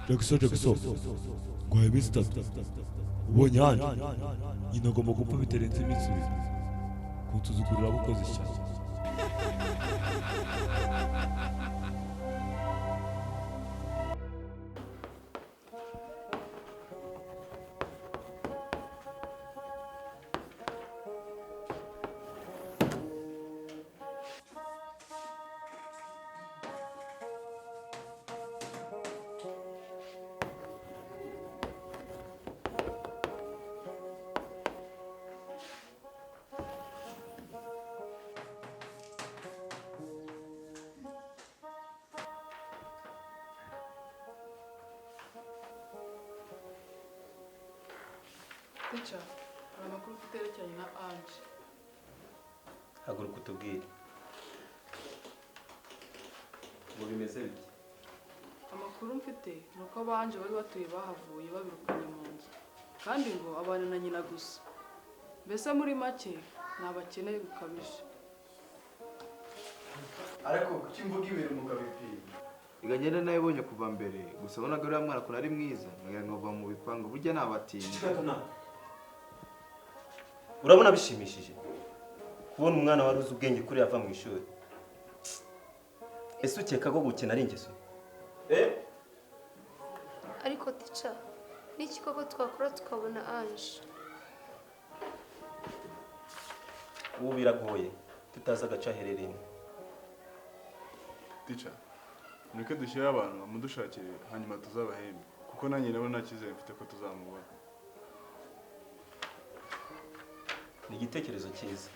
Jackson, Jackson, nguhaye iminsi 3 ubonye hano nyina agomba gupfa bitarenze iminsi 2 kunsuzugurira abakoze ishyano. Teacher, hari amakuru ufite yerekeranye na Ange. Haguruka utubwire. Ngo bimeze bite? Amakuru mfite ni uko abanje bari batuye bahavuye babirukanye mu nzu, kandi ngo abana na nyina gusa. Mbese muri make ni abakene bikabije. Ariko kuki mvuga ibintu mukabipinga? Igagenda nayibonye kuva mbere, gusa bonaga uriya mwana ukuntu ari mwiza, nkagira ngo bava mu bipangu burya nabatinda. Urabona bishimishije kubona umwana wari uzi ubwenge kuri yava mu ishuri. Ese ukeka ko gukina ari ingeso? Ariko teacher, n'iki koko twakora tukabona Ange? Ubu biragoye tutazi agace aherereyemo. Teacher, mureke dushyire abantu bamudushakire hanyuma tuzabahembe, kuko nanjye ndabona nta cyizere mfite ko tuzamubona. Ni igitekerezo cyiza.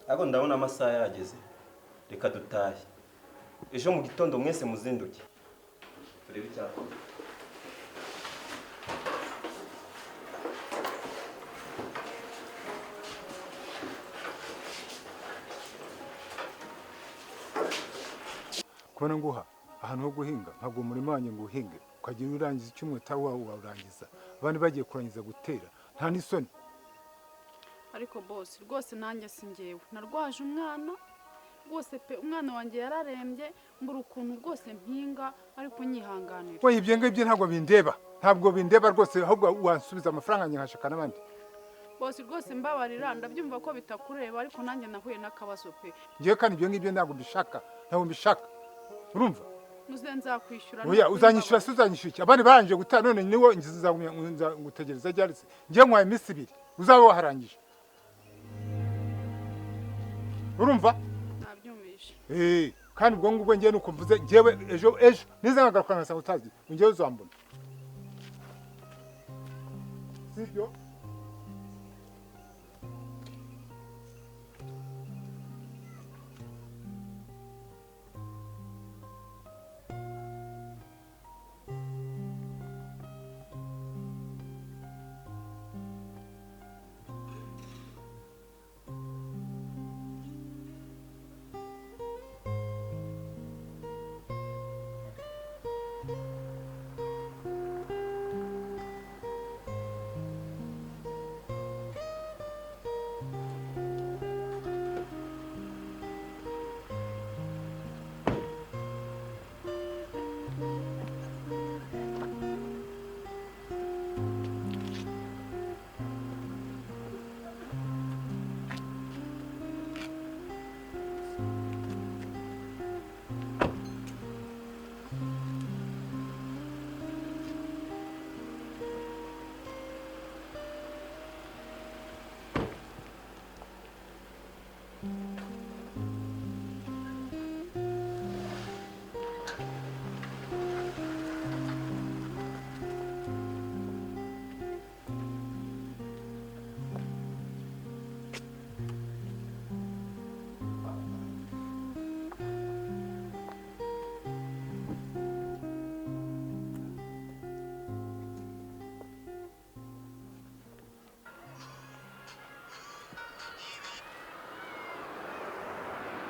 Ariko ndabona amasaha yageze, reka dutahe. Ejo mu gitondo mwese muzinduke turebe icyakorwa. Kubona nguha ahantu ho guhinga, ntabwo umurima wanjye ngo uhinge ukagira urangiza icyumweru wawurangiza, abandi bagiye kurangiza gutera, nta n'isoni. Ariko boss rwose nanjye singewe narwaje umwana rwose pe, umwana wanjye yararembye mbura ukuntu rwose mpinga, ariko nyihanganira. We ibyo ngibyo ntabwo bindeba, ntabwo bindeba rwose, ahubwo wansubiza amafaranga nkashaka n'abandi. Boss rwose mbabarira, ndabyumva ko bitakureba, ariko nanjye nahuye n'akabazo pe. Ngewe kandi ibyo ngibyo ntabwo mbishaka, ntabwo mbishaka. Urumva? Muze nzakwishyura. Oya, uzanyishyura se uzanyishyura iki? Abandi barangije gutera none niwo nzagutegereza ryari se? Ngewe nkwaye iminsi 2 uzaba waharangije. Urumva? Nabyumvishe. Kandi ubwo ngubwo ngewe nuko mvuze, ngewe ejo ejo nize nkagaruka ngasanga utazi, ngewe uzambona. Sibyo?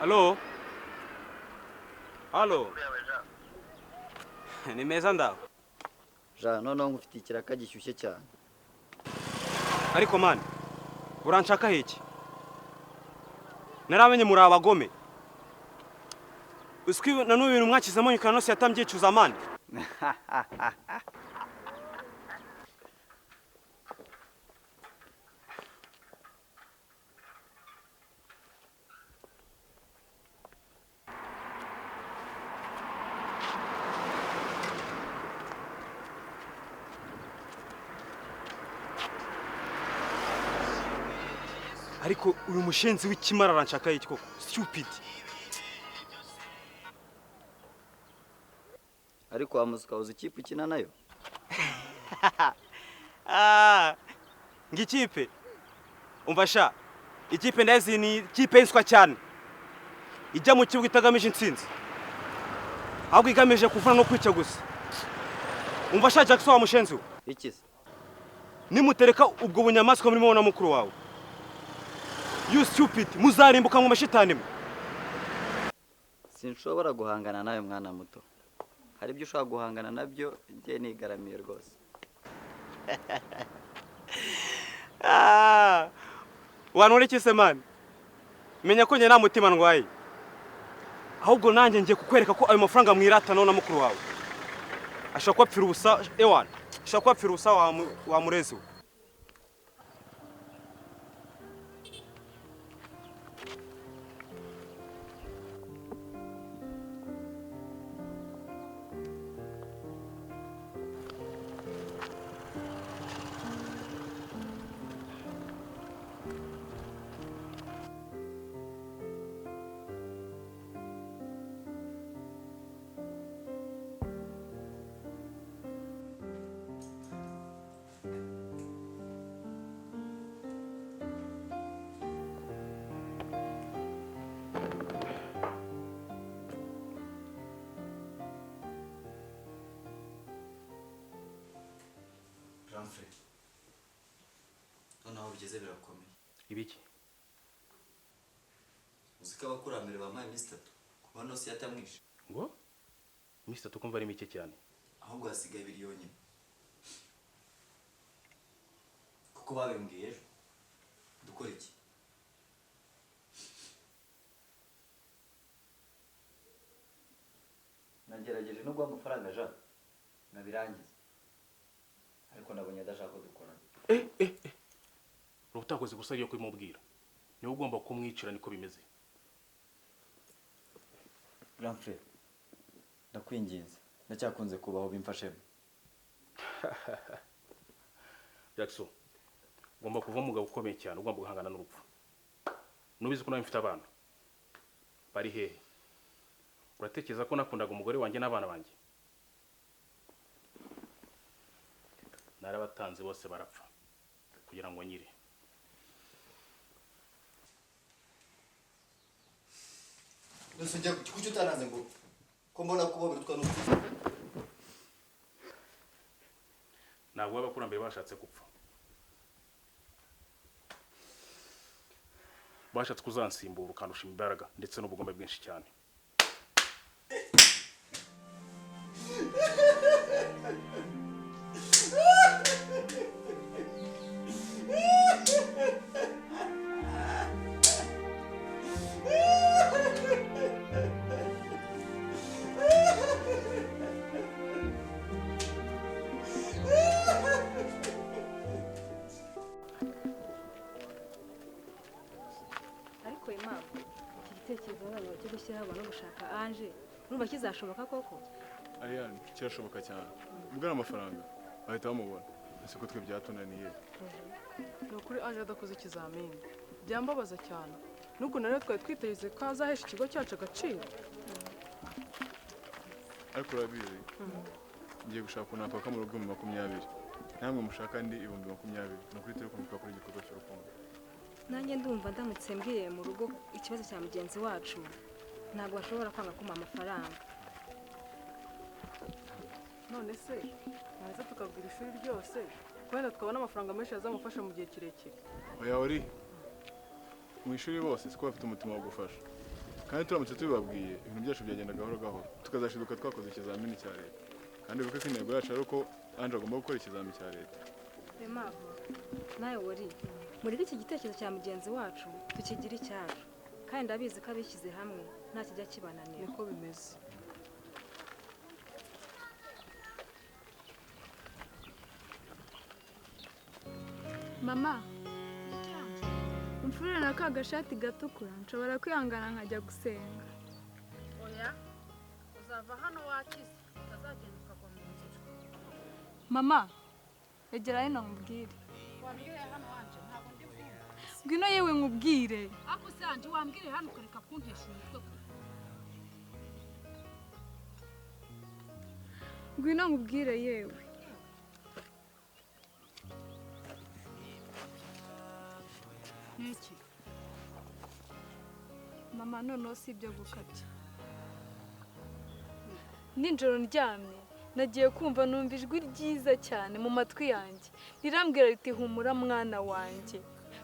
Alo? Alo? Ni meza ndaho. Ja, noneho ngufitiye ikiraka gishyushye cyane. Ariko man, uranshaka hiki? Naramenye muri abagome. Uswi na n'ubu ibintu mwakizamo nyukana nose yatamvyicuza man. Ariko uyu mushenzi w'ikimara aranshaka iki koko? Stupid. Ariko wa musuka uzi ikipe ukina nayo? Ah, ngikipe. Umva sha. Ikipe ndazi ni ikipe inswa cyane. Ijya mu kibuga itagamije intsinzi. Ahubwo igamije kuvuna no kwica gusa. Umva sha Jackson wa mushenzi. Iki se? Nimutereka ubwo bunyamaswa murimo na mukuru wawe. You stupid, muzarimbuka mu mashitani mwe. Sinshobora guhangana nawe mwana muto. Hari ibyo ushobora guhangana nabyo njye nigaramiye rwose. Ah! Wanureke se man. Menya ko njye nta mutima ndwaye. Ahubwo nanjye ngiye kukwereka ko ayo mafaranga mwirata none mukuru wawe. Ashaka kwapfira ubusa ewana. Ashaka kwapfira ubusa wa murezi we. Noneho bigeze birakomeye. Ibiki? Uzi ko abakurambere bampaye iminsi itatu kuba nose yatamwishe. Ngo? Iminsi itatu kumva ari mike cyane. Ahubwo hasigaye ibiri yonyine. Kuko babimbwiye ejo. Dukora iki? Nagerageje no guha amafaranga Jean nabirangiza. Ariko nabonye adashaka ko dukorana. Utakoze gusa yo kubimubwira. Niwe ugomba kumwicira niko bimeze. Grand frère, ndakwinginze. Ndacyakunze kubaho bimfashemo. Jackson, ugomba kuva umugabo ukomeye cyane, ugomba guhangana n'urupfu. Nubizi ko nawe mfite abana. Bari hehe? Uratekereza ko nakundaga umugore wanjye n'abana banjye? Narabatanze bose barapfa kugira ngo nyire. Nusujya kuki utaranze ngo ko mbona kuba birutwa n'urupfu. Ntabwo abakurambere bashatse gupfa. Bashatse kuzansimbura ukandusha imbaraga ndetse n'ubugome bwinshi cyane. Ariko Imana, iki gitekerezo abana cyo gushyiraho abantu gushaka Ange, urumva kizashoboka koko? Ariane, kirashoboka cyane. Ubwo ari amafaranga bahita bamubona. Ese ko twe byatunaniye? Ni ukuri Ange adakoze ikizamini. Byambabaza cyane. Nubwo rero twari twiteze ko azahesha ikigo cyacu agaciro. Ariko urabizi, ngiye gushaka ukuntu nakwaka mu rugo 20,000. Namwe mushaka ndi 20,000. Ni ukuri turi kumva kuri igikorwa cy'urukundo. Nanjye ndumva ndamutse mbwiye mu rugo ikibazo cya mugenzi wacu ntabwo bashobora kwanga kumuha amafaranga. None se mwaza tukabwira ishuri ryose wenda tukabona amafaranga menshi azamufasha mu gihe kirekire. Oya uri mu ishuri bose siko bafite umutima wo gufasha. Kandi turamutse tubibabwiye ibintu byacu byagenda gahoro gahoro tukazashiduka twakoze ikizamini cya leta. Kandi kuko intego yacu ari uko Ange agomba gukora ikizamini cya leta. Nawe wari muri iki gitekerezo cya mugenzi wacu tukigira icyacu Kandi ndabizi ko abishyize hamwe nta kijya kibananira. Niko bimeze. Mama, umfurire na ka gashati gatukura nshobora kwihangana nkajya gusenga. Oya, uzava hano wakize, utazagenda ukagwa mu nzira. Mama, egera hino nkubwire. Wambwire hano wanje, ntabwo ndi bwumve. Ngwino yewe nkubwire. Ako se anje wambwire hano ukareka kuntesha umutwe. Ngwino nkubwire yewe. Niki? Mama, noneho si ibyo gukabya. Nijoro ndyamye nagiye kumva numva ijwi ryiza cyane mu matwi yanjye rirambwira riti humura mwana wanjye,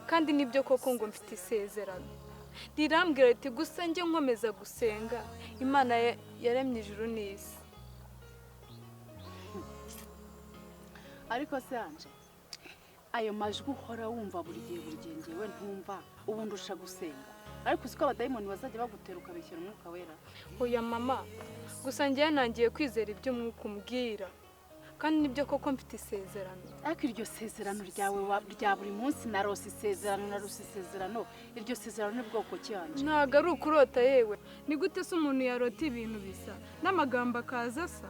kandi nibyo koko ngo mfite isezerano. Rirambwira riti gusa njye nkomeza gusenga Imana yaremye ijuru n'isi. Ariko se anje, ayo majwi uhora wumva buri gihe ngewe ntumva, ubu ndusha gusenga. Ariko uziko abadayimoni bazajya bagutera ukabeshyira umwuka wera. Oya mama, gusa ngewe nangiye kwizera ibyo umwuka umbwira, kandi nibyo koko mfite isezerano. Ariko iryo sezerano ryawe rya buri munsi, narose isezerano, narose isezerano, iryo sezerano ni bwoko ki anje? Ntabwo ari ukurota yewe. Ni gute se umuntu yarota ibintu bisa n'amagambo akaza asa?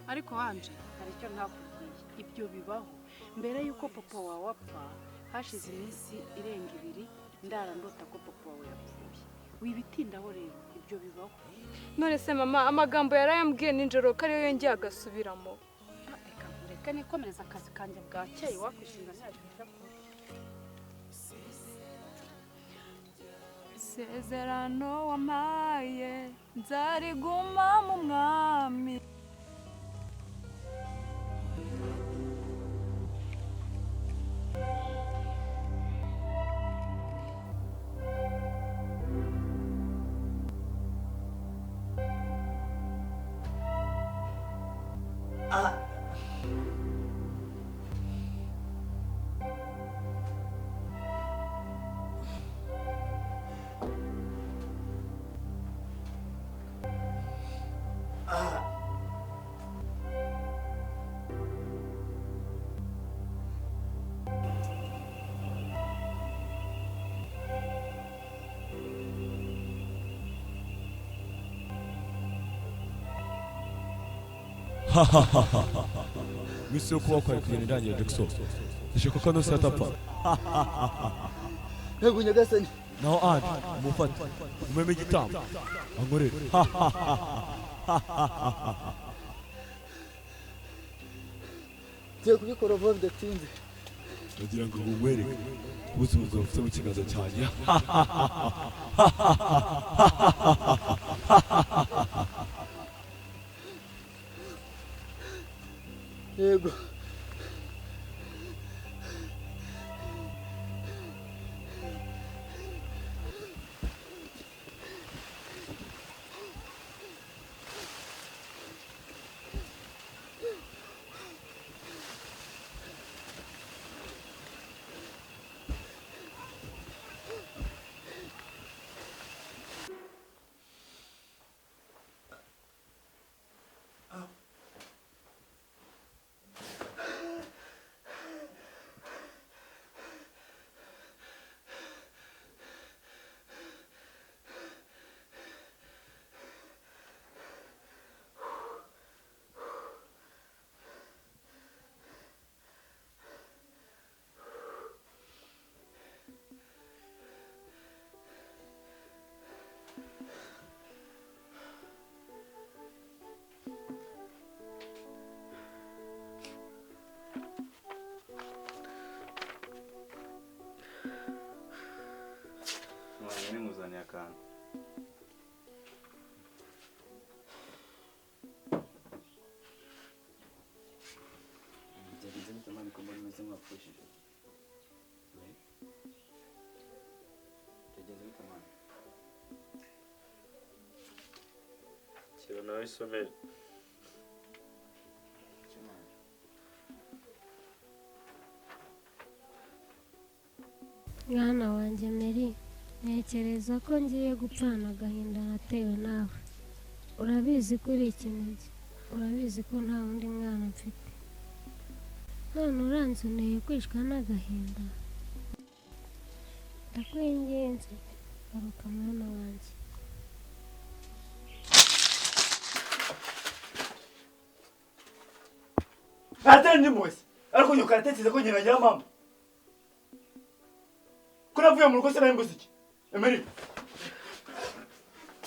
Ariko anje hari icyo ntakubwiye, ibyo bibaho. Mbere y'uko papa wawe apfa hashize iminsi irenga 2 ndara ndota ko papa wawe yapfuye. Wibitindaho rero, ibyo bibaho. None se mama, amagambo yarayambwiye nijoro ko ariyo yongeye agasubiramo. Reka nkureke nikomereza akazi kanjye bwakeye, wakwishinga ntacyo kuba. Isezerano wampaye nzariguma mu mwami. Iminsi yo kubaho kwawe kugenda irangira Jackson. Ndashaka ko Nonsi atapfa. Yego nyagasani. Naho Ange umufate umeme igitambo ankorere. Ngiye kubikora vuba bidatinze. Ndagira ngo nkwereke ubuzima bwawe bufite mu kiganza cyanjye. Yego. Nkuzaniye akantu. Byagenze bite mani ko mbona umeze nk'uwapfushije? Byagenze bite mani? Kira nawe isomere. Mwana wanjye Mary, Ntekereza ko ngiye gupfana agahinda natewe nawe. Urabizi ko uri ikinege, urabizi ko nta wundi mwana mfite. None uranzoneye kwicwa n'agahinda. Ndakwinginze garuka mwana wanjye. Atari ndi mwese ariko nyoko aratekereza ko njye nagira mama. Ko navuye mu rugo se nari mbuze iki? Emery,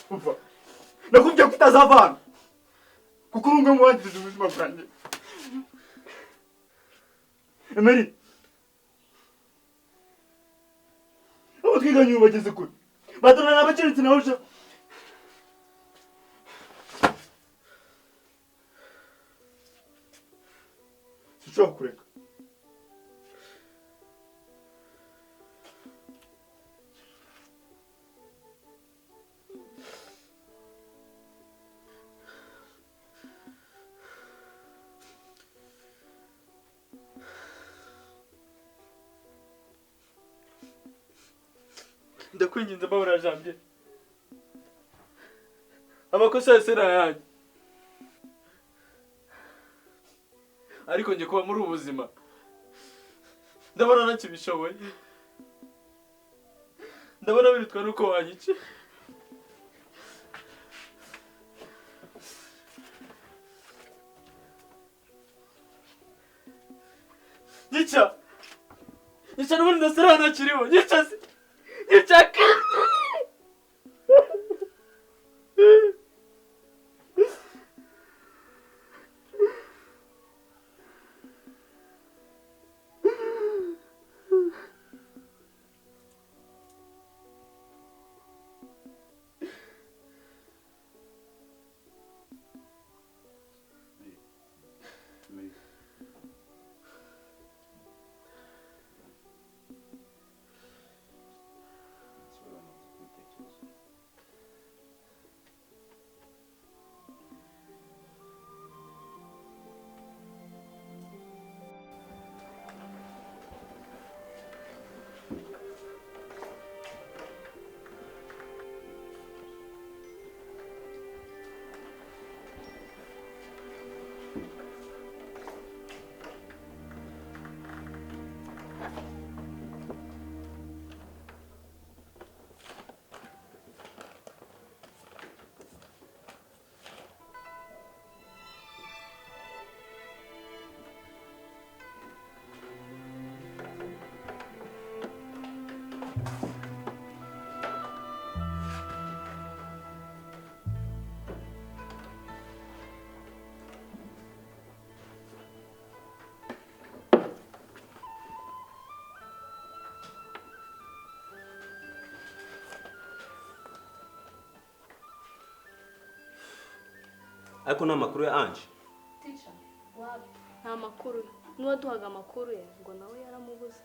umva, nakubwiye ko utazava hano kuko uri umwe mu bangiriza ubuzima bwanjye. Emery, abo twiganye ubu bageze kure, badorana abakeretsi nawe uje. Sinshobora kureka. Ndakwinginze mbabura Janvier, amakosa yose ni ayanjye, ariko njye kuba muri ubu buzima ndabona ntakibishoboye, ndabona birutwa nuko wanyica. Nyica, nyica n'ubundi ndasara ntakiriho, nyica se, nyica. Ariko nta makuru ya Ange. Teacher, wapi? Nta makuru. N'uwaduhaga amakuru ye ngo nawe yaramubuze.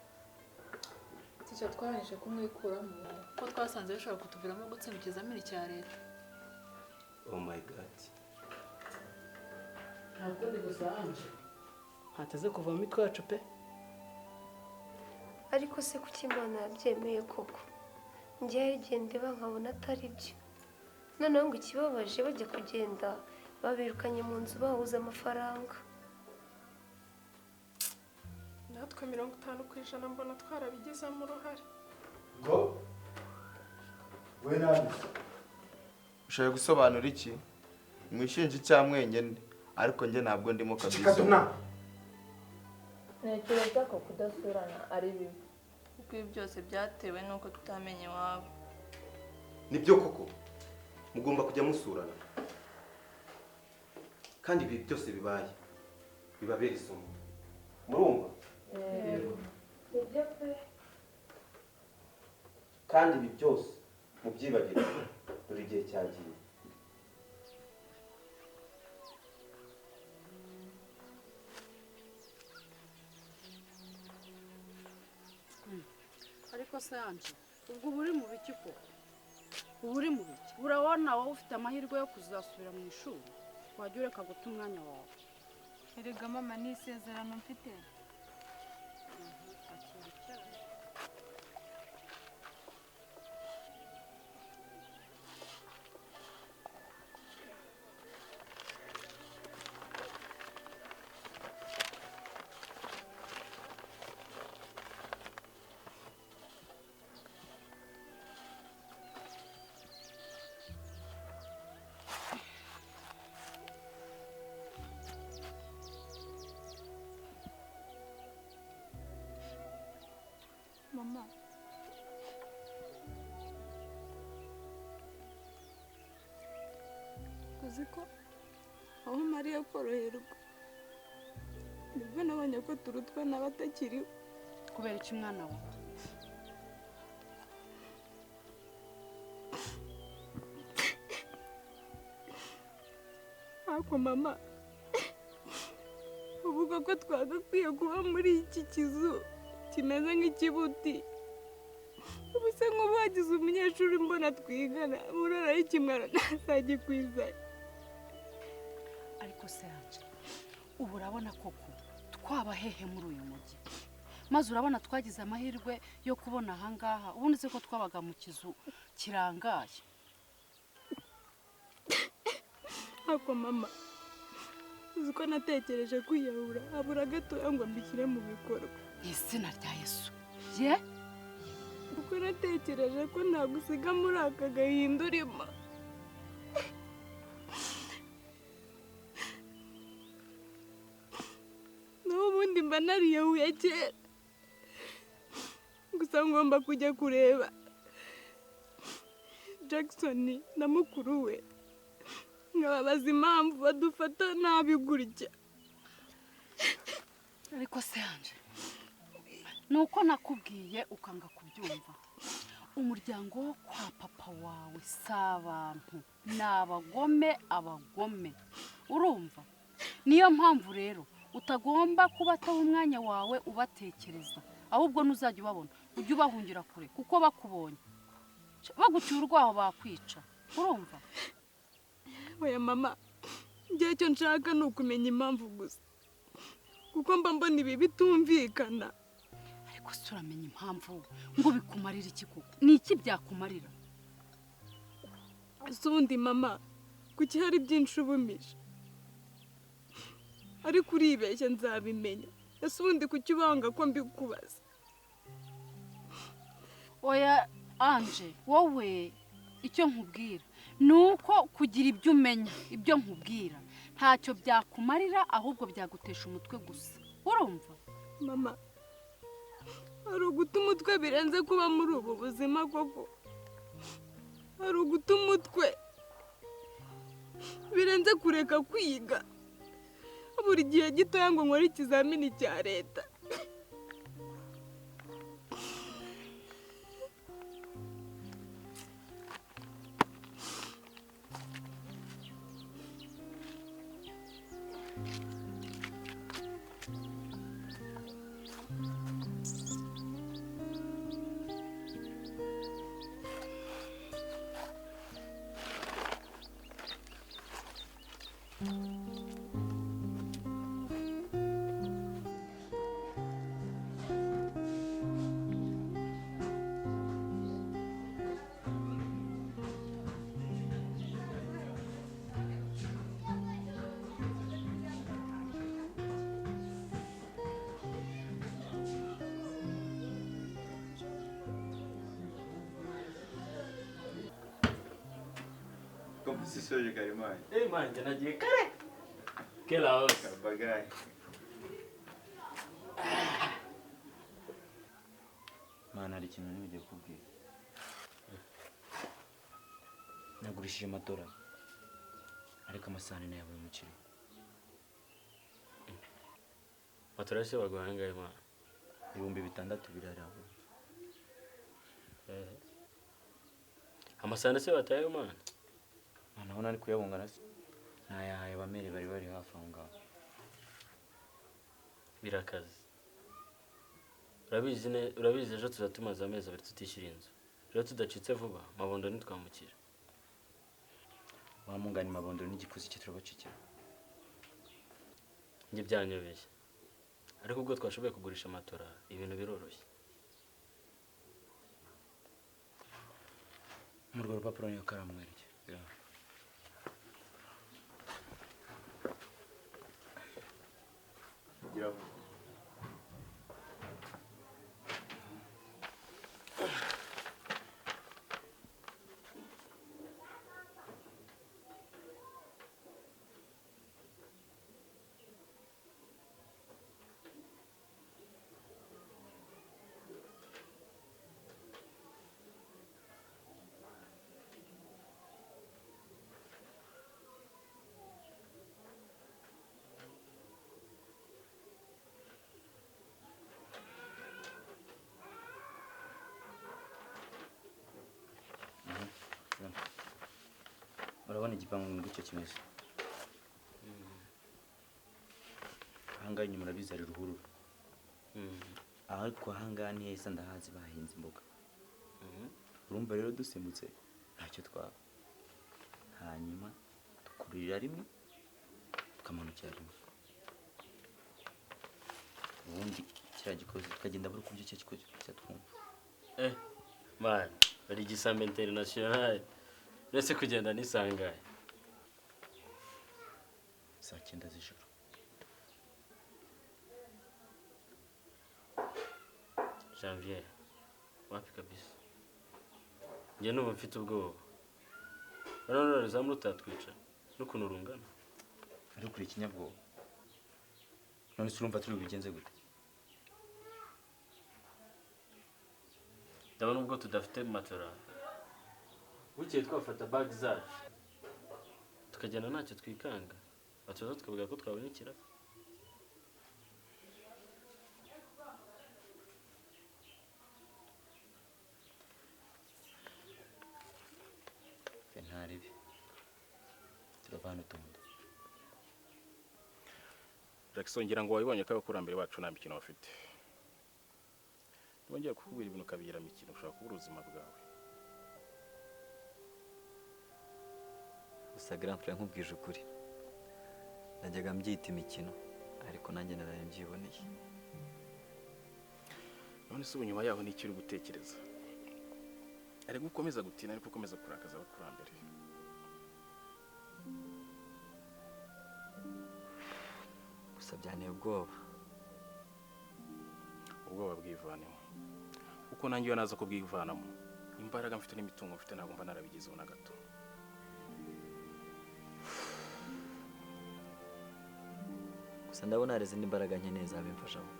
Teacher, twarangije kumwikuramo kuko twasanze bishobora kutuviramo gutsinda ikizamini cya leta. Oh my God. Nta kundi gusa Ange ntateze kuva mu mitwe yacu pe. Ariko se kuki Imana yabyemeye koko? Njye hari igihe ndeba nkabona atari byo. Noneho ngo ikibabaje bajya kugenda babirukanye mu nzu bahuza amafaranga. Natwe 50% mbona twarabigizemo uruhare. Ngo we nabi ushaka gusobanura iki? Mwishinje icyaha mwenyine, ariko njye ntabwo ndimo kabisa. Ntekereza ko kudasurana ari bibi kuko ibi byose byatewe n'uko tutamenye iwabo. Nibyo koko mugomba kujya musurana, kandi ibi byose bibaye bibabera isomo. Murumva? Nibyo pe. Kandi ibi byose mubyibagirwe, dore igihe cyagiye. Ariko se Ange, ubwo uba uri mu biki koko? Uba uri mu biki? Urabona wowe ufite amahirwe yo kuzasubira mu ishuri, wajya ureka guta umwanya wawe. Erega mama, ni isezerano mfite. Uzi ko aho Mariya koroherwa nibwo nabonye ko turutwa n'abatakiriho. Kubera iki mwana wawe? Ariko mama, uvuga ko twagakwiye kuba muri iki kizu kimeze nk'ikibuti. Ubu se nk'ubu hagize umunyeshuri mbona twigana murara y'ikimwaro ntazagikwiza. Ariko se Anje, ubu urabona koko twaba hehe muri uyu mujyi? Maze urabona twagize amahirwe yo kubona ahangaha, ubundi se ko twabaga mu kizu kirangaye. Ariko mama, uzi ko natekereje kwiyahura habura gatoya ngo mbishyire mu bikorwa. Izina rya Yesu. Ye? Kuko natekereje ko nagusiga muri aka gahinda urimo. Naho ubundi mba nariyahuye kera. Gusa ngomba kujya kureba Jackson na mukuru we, nkababaza impamvu badufata nabi gutya. Ariko se Anje, nuko nakubwiye ukanga kubyumva. Umuryango wo kwa papa wawe si abantu, ni abagome, abagome. Urumva? Niyo mpamvu rero utagomba kubataho umwanya wawe ubatekereza, ahubwo nuzajya ubabona ujye ubahungira kure, kuko bakubonye baguciye urwaho bakwica. Urumva? Oya mama, njye icyo nshaka ni ukumenya impamvu gusa, kuko mba mbona ibi bitumvikana. Ariko se uramenya impamvu ngo bikumarira iki koko? Ni iki byakumarira? Ese ubundi mama, kuki hari byinshi ubumije? Ariko uribeshya nzabimenya. Ese ubundi kuki ubanga ko mbikubaza? Oya Anje, wowe icyo nkubwira ni uko kugira ibyo umenya, ibyo nkubwira ntacyo byakumarira, ahubwo byagutesha umutwe gusa. Urumva? Mama, hari uguta umutwe birenze kuba muri ubu buzima koko. Hari uguta umutwe birenze kureka kwiga buri gihe gitoya ngo nkore ikizamini cya leta. Sisoje Karimani. Eh man, jana nagiye kare. Kela hose. Bagaye. Mana hari ikintu nibagiwe kukubwira. Nagurishije matora, ariko amasahani nayabuye umukiriya. Matora se baguha angahe man? 6000 birarabo. Amasahani se bataye man? Naho nari kuyabungana se nayahaye abamere bari bari hafi aho ngaho. Birakaze. Urabizi ejo tuzatumaza amezi 2 tutishyura inzu. Rero tudacitse vuba mabondo ntitwamukira. Wamungana mabondo n'igikuzi cye turabacikira. Njye byanyobeye. Ariko ubwo twashoboye kugurisha matora ibintu biroroshye. Muri urwo rupapuro niyo karamu mwereke. Urabona igipangu gutyo kimeze. Ahangaha inyuma urabizi hari ruhurura. Ariko ahangaha ni heza ndahazi bahinze imboga. Urumva rero dusimbutse ntacyo twaba. Hanyuma tukurira rimwe tukamanukira rimwe. Ubundi kiriya gikozi tukagenda buri kubyo cyo gikozi cyatwumva. Man, bari igisambo international. Uretse kugenda nisangaye. Saa 9 z'ijoro. Janvier, wapi kabisa. Njye numva mfite ubwoba. None ruzamu rutatwica n'ukuntu rungana. Ariko uri ikinyabwoba. None se urumva turi bubigenze gute? Ndabona ubwo tudafite matora. Bukeye twafata bag zacu. Tukagenda ntacyo twikanga. Batuza tukavuga ko twabonye ikiraka. Ntaribi. Turavana utundi. Jackson ngira ngo wabibonye ko abakurambere bacu nta mikino bafite. Nongera kukubwira ibintu ukabigira mikino ushobora kubura ubuzima bwawe. Gusa grand frère nkubwije ukuri. Najyaga mbyita imikino ariko nanjye naraye mbyiboneye. None se ubu nyuma yaho ni iki uri gutekereza? Ariko ukomeza gutina ariko ukomeza kurakaza abakurambere. Gusa byanteye ubwoba. Ubwoba bwivanemo. Kuko nanjye iyo naza kubwivanamo imbaraga mfite n'imitungo mfite ntabwo mba narabigezeho na gato. Gusa ndabona hari izindi mbaraga nkeneye zabimfashamo.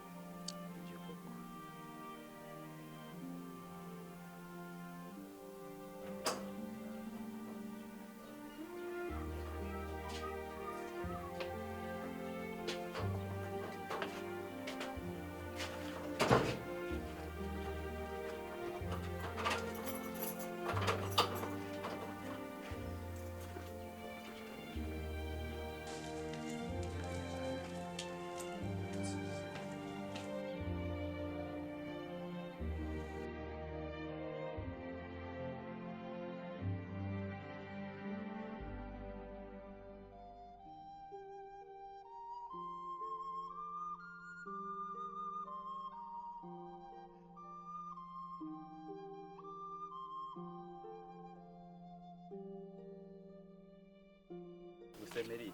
Meri,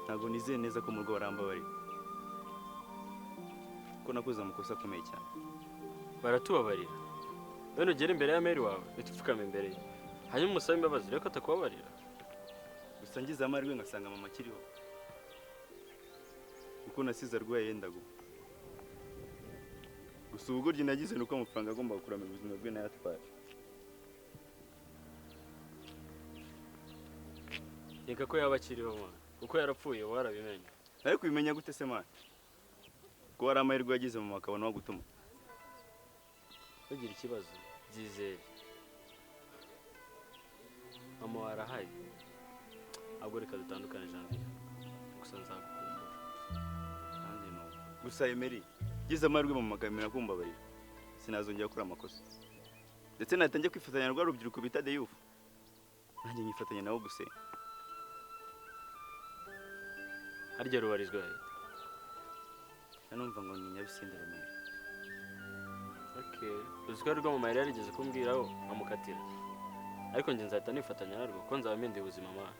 ntabwo nizeye neza ko mu rugo barambabarira ko nakoze amakosa akomeye cyane. Baratubabarira. None ugera imbere ya Meri wawe bitupfukama imbere ye, hanyuma umusabe imbabazi rero ko atakubabarira. Gusa ngize amahirwe ngasanga mama akiriho, kuko nasize arwaye yenda gupfa. Gusa ubugoryi nagize nuko amafaranga agomba kuramira ubuzima bwe nayatwaye. Reka ko yaba akiriho mwana, kuko yarapfuye warabimenye. Nawe kubimenya gute se mwana? Ko hari amahirwe yagize mama akabona wagutuma. Ntugire ikibazo, byizere. Mama warahari. Ahubwo reka dutandukane Janvier. Gusa nzagukumbura. Nanjye nuko. Gusa Emery, ngize amahirwe mama akamenya kumbabarira. Sinazongera gukora amakosa. Ndetse nahita njya kwifatanya na rwa rubyiruko bita The Youth. Nanjye nyifatanya nabo gusenga. Harya rubarizwa he? Nanumva ngo ni Nyabisinde Remera. Okay. Uzi ko rwo mama yari yarigeze kumbwiraho amukatira. Ariko njye nzahita nifatanya narwo kuko nzaba mpinduye ubuzima mwana.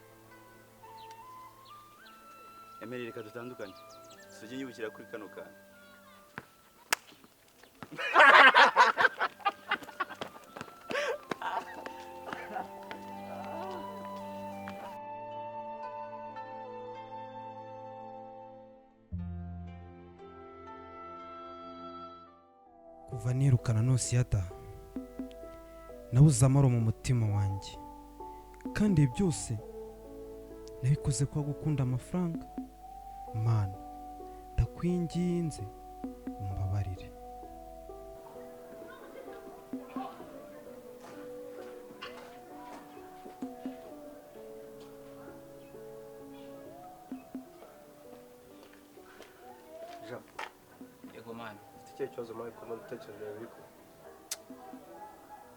Emery reka dutandukane. Sujye nyibukira kuri kano kantu. Kuva nirukana Nusiyata nabuze amahoro mu mutima wanjye, kandi ibi byose nabikoze kwa gukunda amafaranga. Mana ndakwinginze umbabarire. Jean. Yego mani. Ufite ikihe kibazo mani ko mbona ibitekerezo byawe biri kure?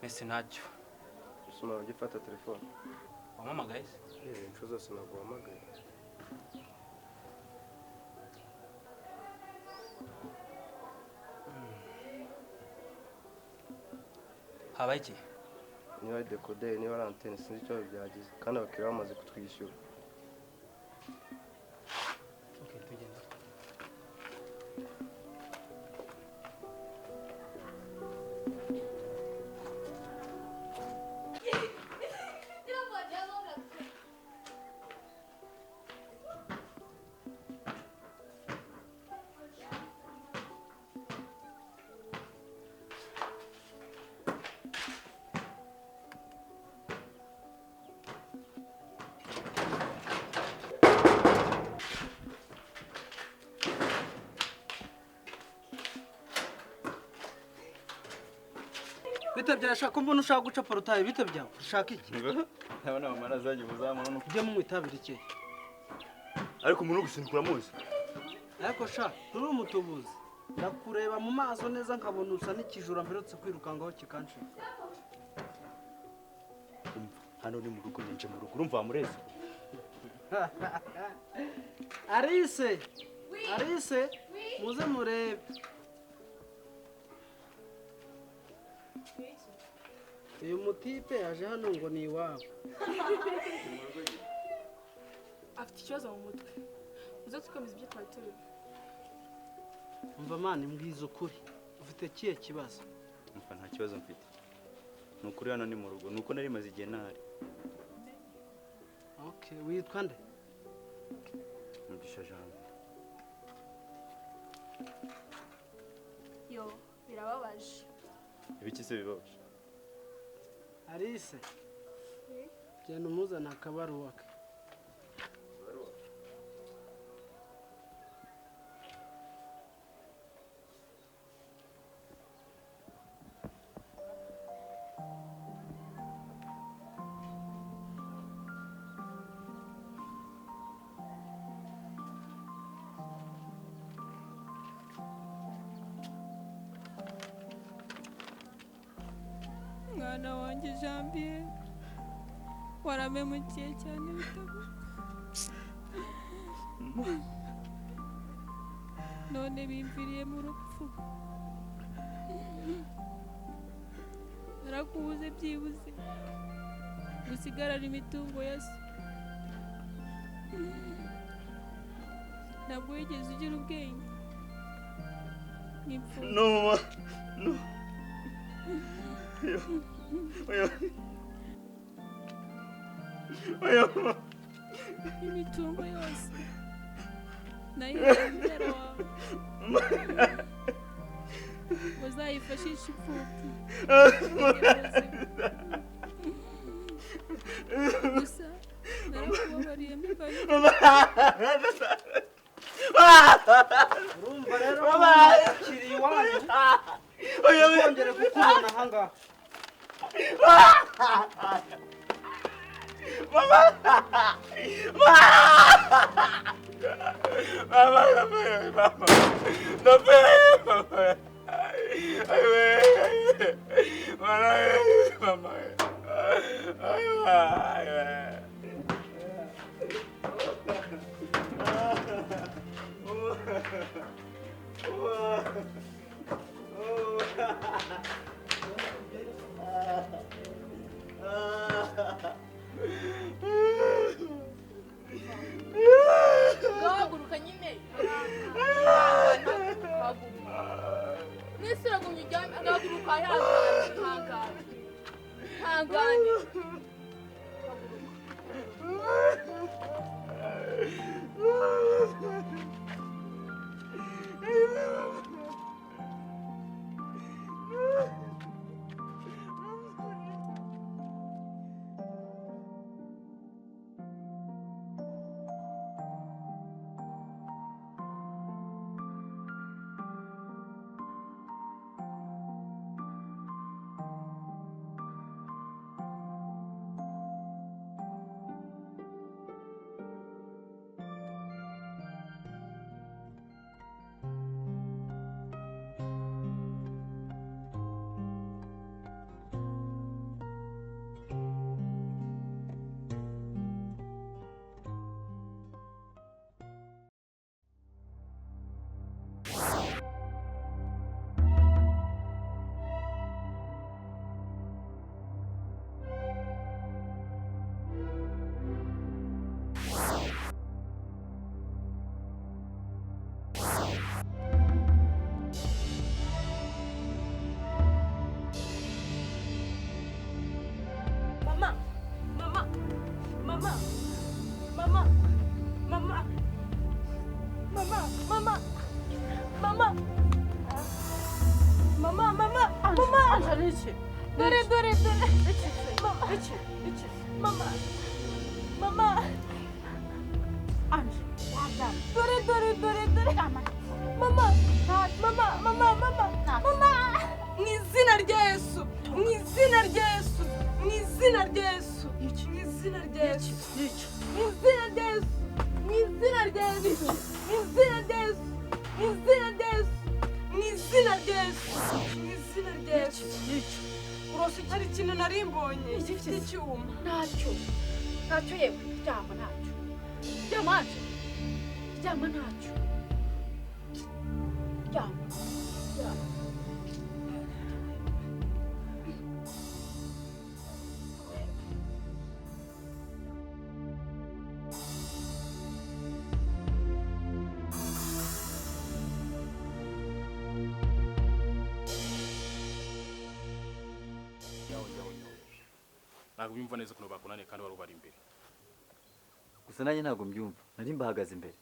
Mese ntacyo. Gusa umuntu ujya ufata telefone. Wampamagaye se? Inshuro zose naguhamagaye. Habaye iki? Niba ari dekoderi, niba ari antene, sinzi ikibazo byagize. Kandi abakiriya bamaze kutwishyura. Okay, tugende. Bite byashaka mbona ushaka guca porotaye bite byawe ushaka iki? Ndabona mama azajya umuzamu none ujye mu itabira iki? Ariko umuntu gusinikura muzi. Ariko sha turi umutubuzi ndakureba mu maso neza nkabona usa n'ikijura mperutse kwirukangaho kikancika. Umva hano ni mu rugo ninje mu rugo urumva murezi. Arise Arise muze murebe. Uyu mutipe yaje hano ngo ni iwabo. Afite ikibazo mu mutwe. Muze tukomeza ibyo twari turimo. Umva mani mbwiza ukuri. Ufite kiye kibazo? Umva nta kibazo mfite. Ni ukuri hano ni mu rugo nuko nari maze igihe ntahari. Okay, witwa nde? Mugisha Janvier. Yo, birababaje. Ibiki se bibabaje? Alice. Genda umuzana akabaruwa ke. Mwana wanjye Janvier waramemukiye cyane bitavuga none bimviriye mu rupfu narakubuze byibuze gusigarana imitungo ya so ntabwo wigeze ugira ubwenge nk'imfubyi. No mama no. Oya. Oya. Imitungo yose nayo mubyara wawe uzayifashisha imfubyi gusa narakubabariye mbivanye. Urumva rero kiri iwanyu kongera kukubona ahangaha. Mama! Mama! Mama! Mama! Mama! Gahaguruka nyine. Nese uragumye uryamye agahaguruka ihangane ihangane ihangane. Mama, mama, mama, mama, mama, mama, mama, mama, mama. Anje ni iki? Dore, dore, dore. Iki? Mama, Iki? Iki? Mama, mama. Anje, waryama. Dore, dore, dore, dore. Mama, mama, mama, mama, mama. Mu izina rya Yesu, mu izina rya Yesu, mu izina rya Yesu, mu izina rya Yesu, mu izina rya Yesu, mu izina rya Yesu, mu izina rya Yesu, mu izina rya Yesu, mu izina rya Yesu, mu izina rya Yesu. Urose hari ikintu nari mbonye gifite icyuma. Ntacyo, ntacyo yewe, ryama ntacyo. Ryama Anje, ryama ntacyo. Ryama, ryama. Ntabwo byumva neza ukuntu bakunaniye kandi wari ubari imbere. Gusa nanjye ntabwo mbyumva, nari mbahagaze imbere.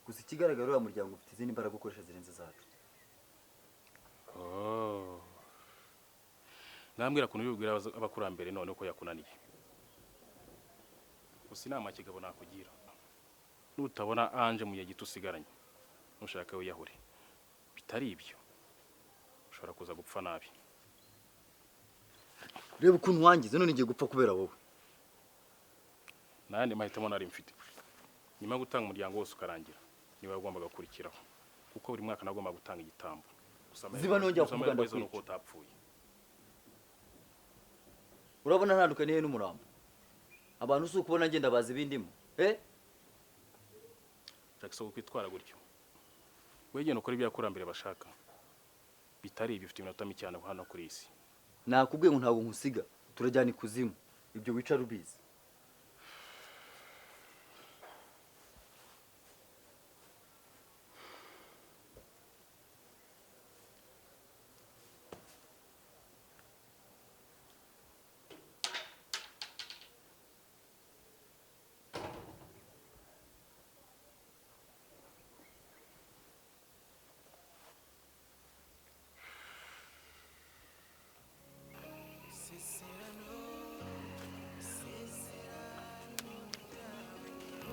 Gusa ikigaragara uriya muryango ufite izindi mbaraga ukoresha zirenze zacu. Oh. Nambwira ukuntu ubibwira abakurambere none uko yakunaniye. Gusa inama kigabo nakugira, nutabona Anje mu gihe gito usigaranye, nushaka wiyahure. Bitari ibyo ushobora kuza gupfa nabi. Reba ukuntu wangize none ngiye gupfa kubera wowe. Nayandi mahitamo nari mfite. Nyuma yo gutanga umuryango wose ukarangira, niwe wagombaga gukurikiraho. Kuko buri mwaka nagombaga gutanga igitambo. Gusa Ziba nongera kuvuga ndakwica. Ndakwica. Nuko utapfuye. Urabona ntandukaniye n'umurambo. Abantu si ukubona ngenda bazi ibindimo. Eh? Jackson kwitwara gutyo. Wegenda ukora ibyo abakurambere bashaka. Bitari ibyo ufite iminota mike cyane hano kuri isi. Nakubwiye ngo ntabwo nkusiga, turajyana ikuzimu. Ibyo wicara ubizi.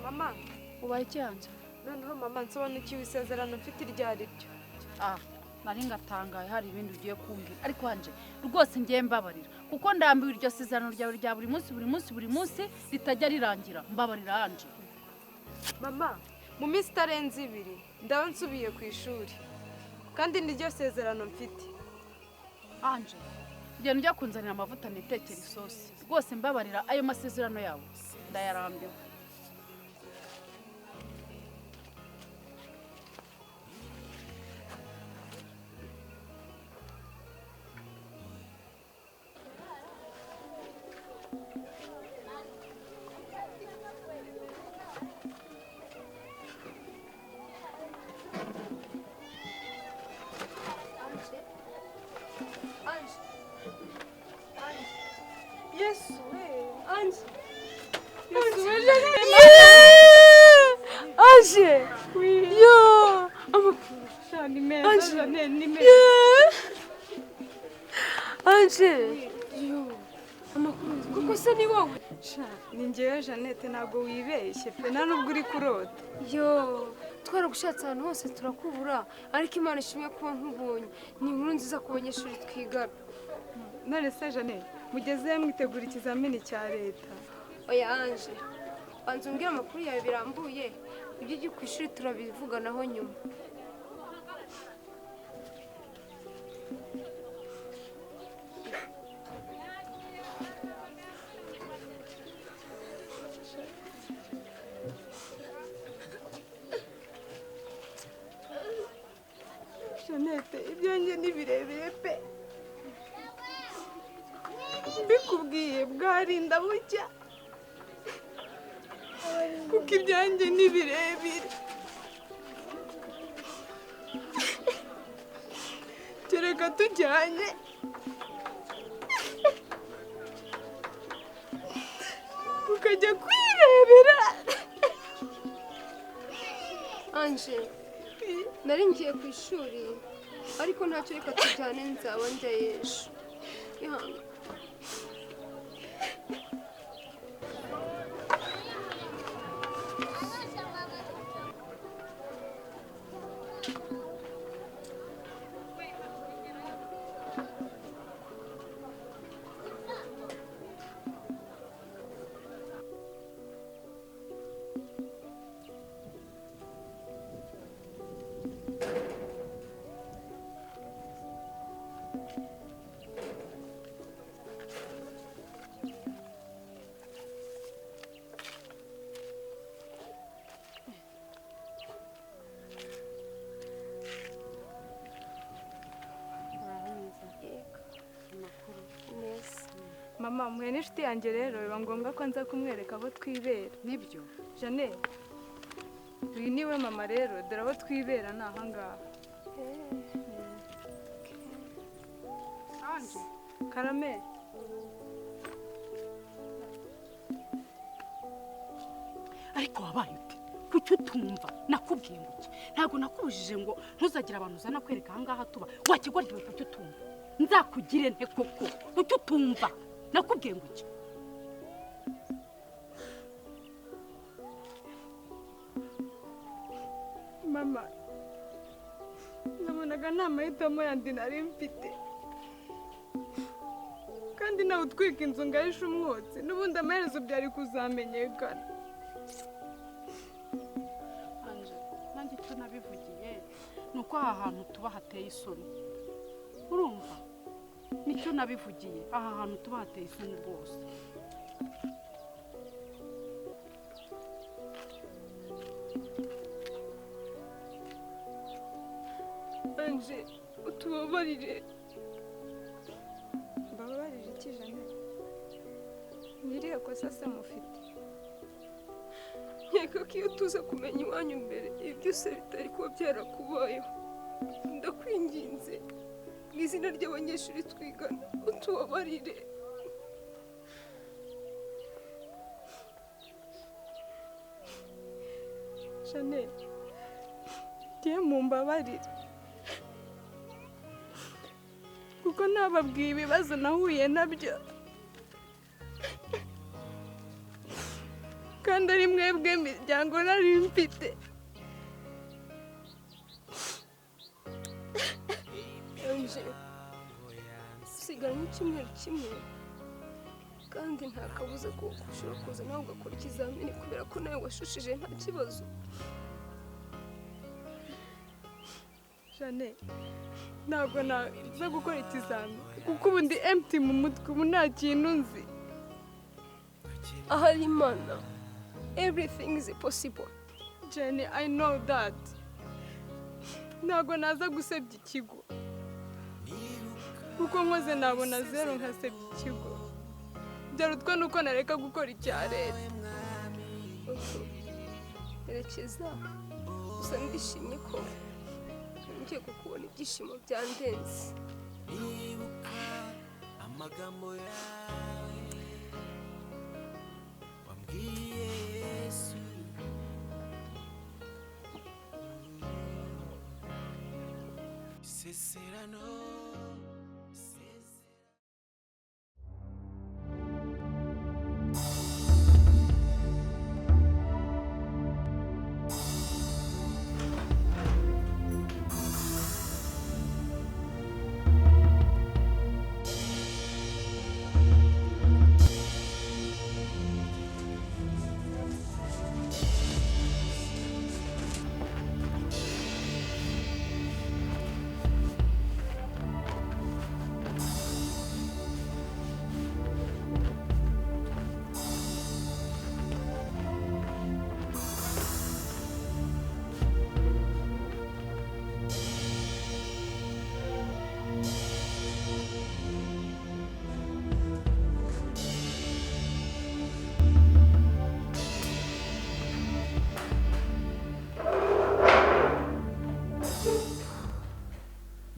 Mama, ubaye iki Anje? Noneho mama nsobanukiwe isezerano mfite iryo ari ryo. Ah, nari ngatangaye hari ibindi ugiye kumbwira. Ariko Anje, rwose ngiye mbabarira kuko ndambiwe iryo sezerano ryawe rya buri munsi buri munsi buri munsi ritajya rirangira. Mbabarira Anje. Mama, mu minsi itarenze ibiri ndaba nsubiye ku ishuri. Kandi niryo sezerano mfite. Anje, genda ujya kunzanira amavuta nitekere isosi. Rwose mbabarira ayo masezerano yawe ndayarambiwe. Yesu we, Anje. Yesu we, Anje. Yo, amakuru ni meza, ni meza. Anje. Yo, amakuru kuko se ni wowe. Sha, ni njyewe Jeannette ntabwo wibeshye pe, nta nubwo uri kurota. Yo, twaragushatse ahantu hose turakubura, ariko Imana ishimwe kuba nkubonye. Ni inkuru nziza ku banyeshuri twigana. None se Jeannette, mugeze mwitegura ikizamini cya leta? Oya Anje, banza umbwire amakuru yawe birambuye, ibyo ujya ku ishuri turabivuganaho nyuma. Jeannette, ibyanjye ni birebire pe. Mbikubwiye bwarinda bucya, kuko ibyanjye ni birebire. Kereka tujyanye. Kuko Ukajya kwirebera. Anje, nari ngiye ku ishuri ariko ntacyo, reka tujyane nzaba njyayo ejo. Ihangane. Mama, muhe n'inshuti yanjye rero biba ngombwa ko nza kumwereka abo twibera. Nibyo. Jane, uyu niwe mama rero, dore abo twibera ni aha ngaha. Anje, Karame. Ariko wabaye ute? Kuki utumva? Nakubwiye ngo iki? Ntabwo nakubujije ngo ntuzagira abantu uzana kwereka aha ngaha tuba. Wakigoryiwe kuki utumva? Nzakugire nte koko? Kuki utumva? Nakubwiye ngo iki? Mama, nabonaga nta mahitamo yandi nari mfite, kandi nawe utwika inzu ngahisha umwotsi, n'ubundi amaherezo byari kuzamenyekana. Anje, nanjye icyo nabivugiye ni uko aha hantu tuba hateye isoni. Urumva? Nicyo nabivugiye, aha hantu tuba hateye isoni rwose. Anje, utubabarire. Mbabarire iki Jane? Ni irihe kosa se mufite? Nkeka ko iyo tuza kumenya iwanyu mbere, ibi byose bitari kuba byarakubayeho. Ndakwinginze mu izina ry'abanyeshuri twigana, utubabarire. Jane, ngiye mumbabarire kuko nababwiye ibibazo nahuye nabyo, kandi ari mwebwe miryango nari mfite. Anje, usigaranye icyumweru kimwe kandi nta kabuza ko ushobora kuza nawe ugakora ikizamini kubera ko nawe washushije nta kibazo. Jane, ntabwo naza gukora ikizamini kuko ubu ndi empty mu mutwe, ubu nta kintu nzi. Ahari Imana, everything is possible. Jane, I know that. Ntabwo naza gusebya ikigo kuko nkoze nabona zero nkasebya ikigo. Byarutwa nuko nareka gukora icya leta. Erekeza, gusa ndishimye ko ngiye kukubona, ibyishimo byandenze. Amagambo yawe wambwiye Yesu, isezerano.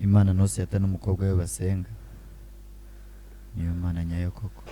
Imana Nonsiyata n'umukobwa we basenga niyo Mana nyayo koko.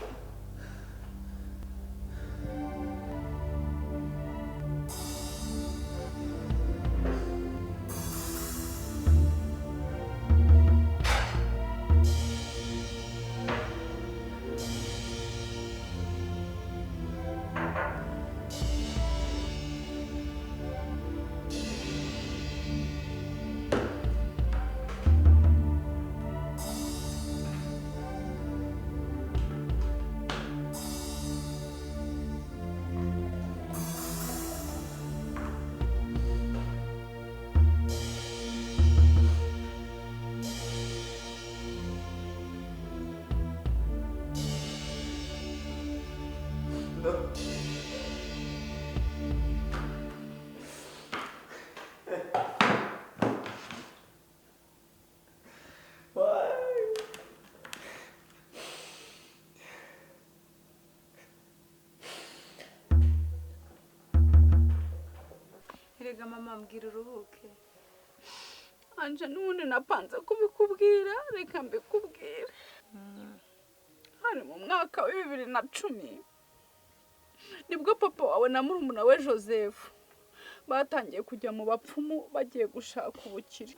No. Erega mama mbwira uruhuke. Anje n'ubundi napanze kubikubwira, reka mbikubwire. Hari mu mwaka wa 2010 nibwo papa wawe na murumuna we Joseph batangiye kujya mu bapfumu bagiye gushaka ubukire.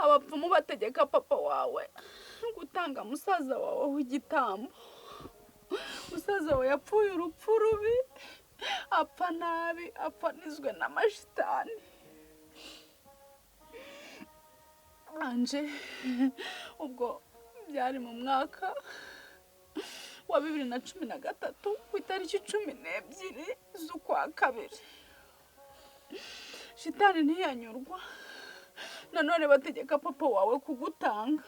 Abapfumu bategeka papa wawe gutanga musaza wawe w'igitambo. Musaza wawe yapfuye urupfu rubi, apfa nabi, apfanizwe n'amashitani. Anje ubwo byari mu mwaka wa 2013 ku itariki 12 z'ukwa kabiri. Shitani ntiyanyurwa. Nanone bategeka papa wawe kugutanga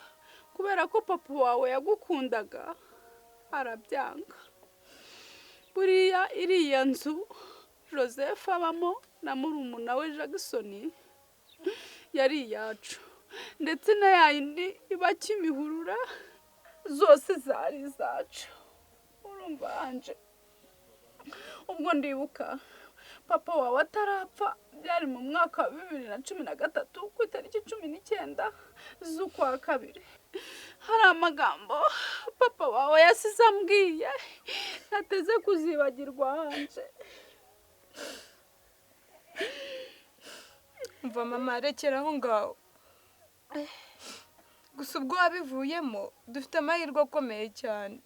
kubera ko papa wawe yagukundaga arabyanga. Buriya iriya nzu Joseph abamo na murumuna we Jackson yari iyacu, ndetse na yayindi iba Kimihurura zose zari izacu. Urumva Anje, ubwo ndibuka papa wawe atarapfa byari mu mwaka wa 2013 ku itariki 19 z'ukwa kabiri. Hari amagambo papa wawe yasize ambwiye ntateze kuzibagirwa Anje. Umva mama, rekera aho ngaho. Gusa ubwo wabivuyemo dufite amahirwe akomeye cyane.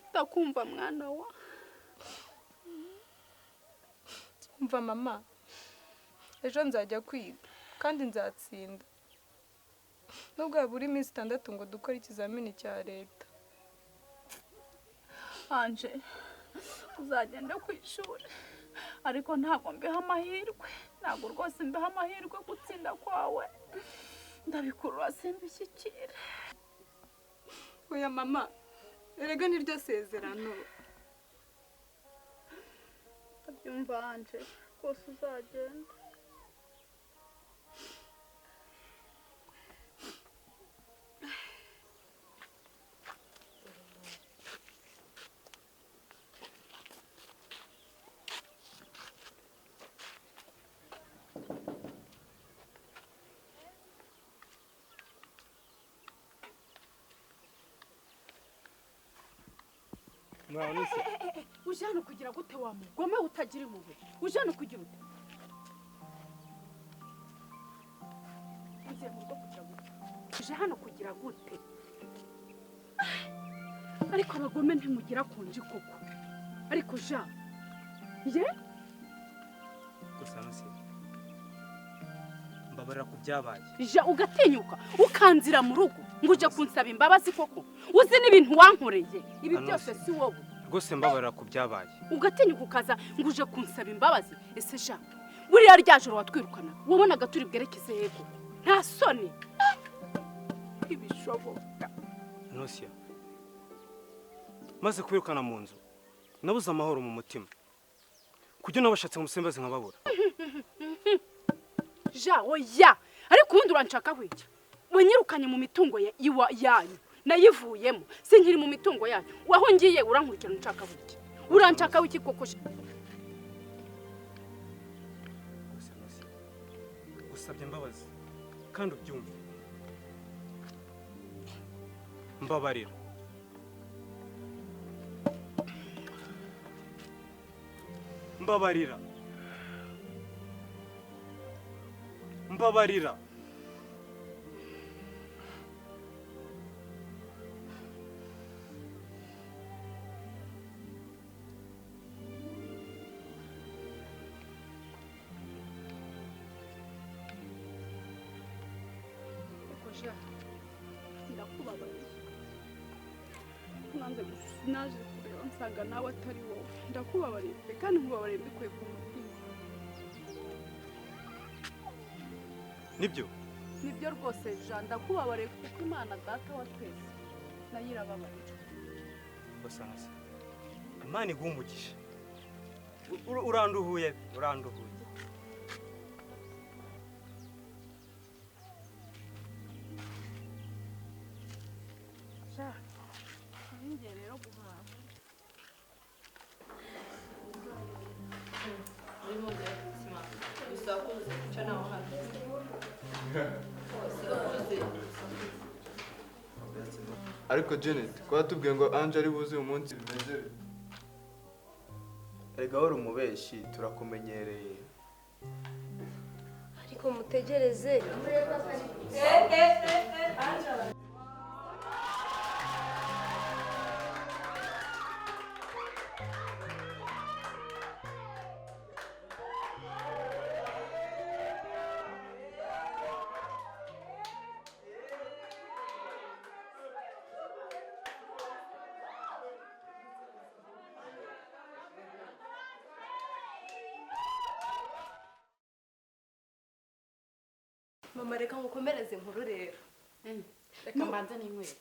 Ndakumva mwana wa. Umva mama, ejo nzajya kwiga kandi nzatsinda. Nubwo habura iminsi 6 ngo dukore ikizamini cya leta. Anje uzagenda ku ishuri, ariko ntabwo mbiha amahirwe, ntabwo rwose mbiha amahirwe gutsinda kwawe. Ndabikurura simbishyikire. Oya mama, erega niryo sezerano. Ndabyumva Anje, rwose uzagenda. Uje hano kugira gute wa mugome utagira impuhwe? Uje hano kugira ute? Ugiye mu rugo kugira gute? Uje hano kugira gute? Ariko abagome ntimugira konji koko. Ariko ja ye gusa nose mbabarira ku byabaye. Ja ugatinyuka ukanzira mu rugo ngo uje kunsaba imbabazi koko? Uzi n'ibintu wankoreye ibi byose si wowe. Rwose mbabarira ku byabaye. Ugatinyuka ukaza ngo uje kunsaba imbabazi? Ese ja buriya rya joro watwirukana wabonaga turi bwerekeze hego? Nta soni ibishoboka. Nosiya, maze kwirukana mu nzu nabuze amahoro mu mutima, kujya nabashatse musembaze nkababura. Ja oya, ariko ubundi uranshaka wiki? Wanyirukanye mu mitungo yanyu nayivuyemo, sinkiri mu mitungo yanyu. Waho ngiye urankurikirana unshaka wiki? Uranshaka wiki koko? Gusabye imbabazi kandi ubyumve. Mbabarira. Mbabarira. Mbabarira. Ja, ndakubabariye. Nanze naje kureba nsanga nawe atari wowe. Ndakubabariye pe, kandi nkubabariye mbikuye ku mutima. Nibyo? Nibyo rwose Ja, ndakubabariye kuko Imana data wa twese nayo irababarira. Basanze. Imana iguha umugisha. Uranduhuye, uranduhuye. Ja, ngiye rero guhaha. Ariko Janet, ko watubwiye ngo Ange ari buze uyu munsi bimeze bite? Erega wari umubeshi, turakumenyereye. Ariko mutegereze. Mama reka ngukomereze inkuru rero. Reka mbanze ninywere.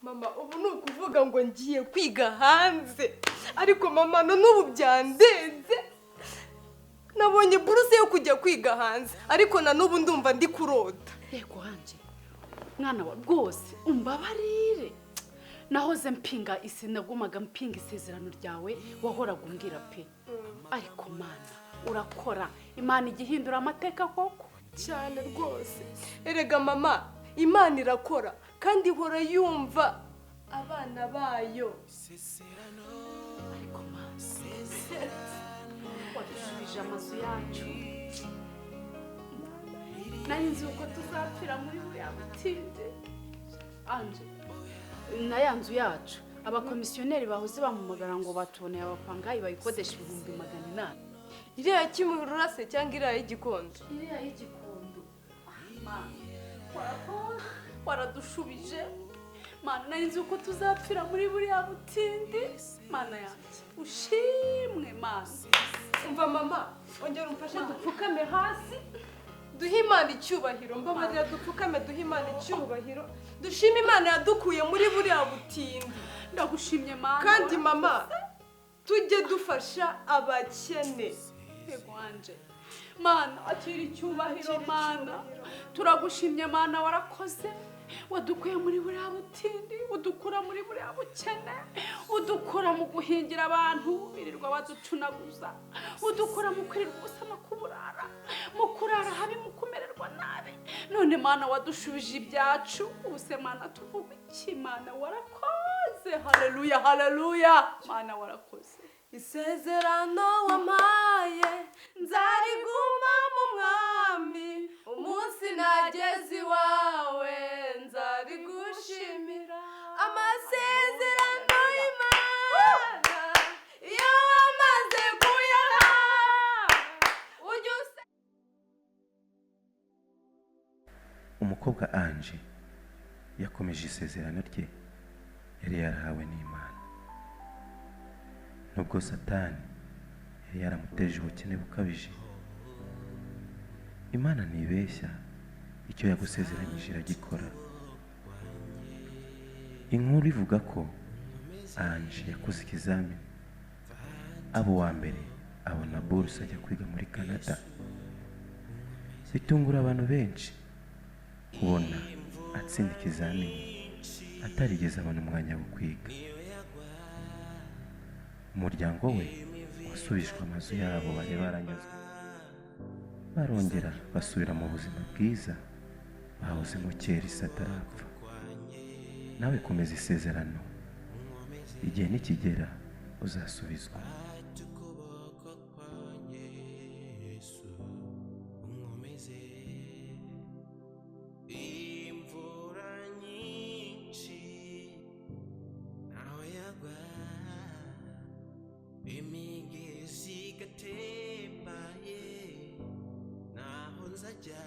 Mama ubu ni ukuvuga ngo ngiye kwiga hanze. Ariko mama no n'ubu byandenze. Nabonye buruse yo kujya kwiga hanze, ariko na n'ubu ndumva ndi kurota. Yego hanje. Mwana wa rwose umbabarire. Nahoze mpinga isi nagumaga mpinga isezerano ryawe wahoraga umbwira pe. Ariko Mana urakora, Imana igihindura amateka koko cyane rwose. Erega mama Imana irakora kandi ihora yumva abana bayo. Ariko Mana wadushubije amazu yacu. Nari nzi uko tuzapfira muri buriya butinde. Anje na ya nzu yacu abakomisiyoneri bahoze bampamagara ngo batuboneye abapangayi bayikodesha 800,000. Iriya Kimihurura se cyangwa iriya y'Igikondo? Iriya y'Igikondo. Mana waradushubije. Mana nari nzi uko tuzapfira muri buriya butindi. Mana yanjye ushimwe Mana. Umva mama, ongera umfashe dupfukame hasi duhe Imana icyubahiro. Mbabarira dupfukame duhe Imana icyubahiro, dushime Imana yadukuye muri buriya butindi. Ndagushimye Mana. Kandi mama tujye dufasha abakene. Yego wanje Mana akira icyubahiro. Mana turagushimye Mana, warakoze wadukuye muri buriya butindi, udukura muri buriya bukene, udukura mu guhingira abantu birirwa baducunaguza, udukura mu kwirirwa usama kuburara, mu kurara habi, mu kumererwa nabi. None Mana wadushubije ibyacu. Ubuse Mana tuvuga iki? Mana warakoze. Haleluya, haleluya. Mana warakoze. Isezerano wampaye nzariguma mu mwami, umunsi nageze iwawe nzarigushimira. Amasezerano y'Imana iyo wamaze kuyaha ujye use. Umukobwa Ange yakomeje isezerano rye yari yarahawe n'Imana. Nubwo Satani yari yaramuteje ubukene bukabije, Imana ntibeshya, icyo yagusezeranyije iragikora. Inkuru ivuga ko Ange yakoze ikizamini aba uwa mbere, abona buruse ajya kwiga muri Canada. Bitungura abantu benshi kubona atsinda ikizamini atarigeze abona umwanya wo kwiga. Umuryango we wasubijwe amazu yabo bari baranyazwe, barongera basubira mu buzima bwiza bahozemo kera isi atarapfa. Nawe komeza isezerano, igihe nikigera uzasubizwa. Imigezi. Kigatemba, ye, naho nzajya.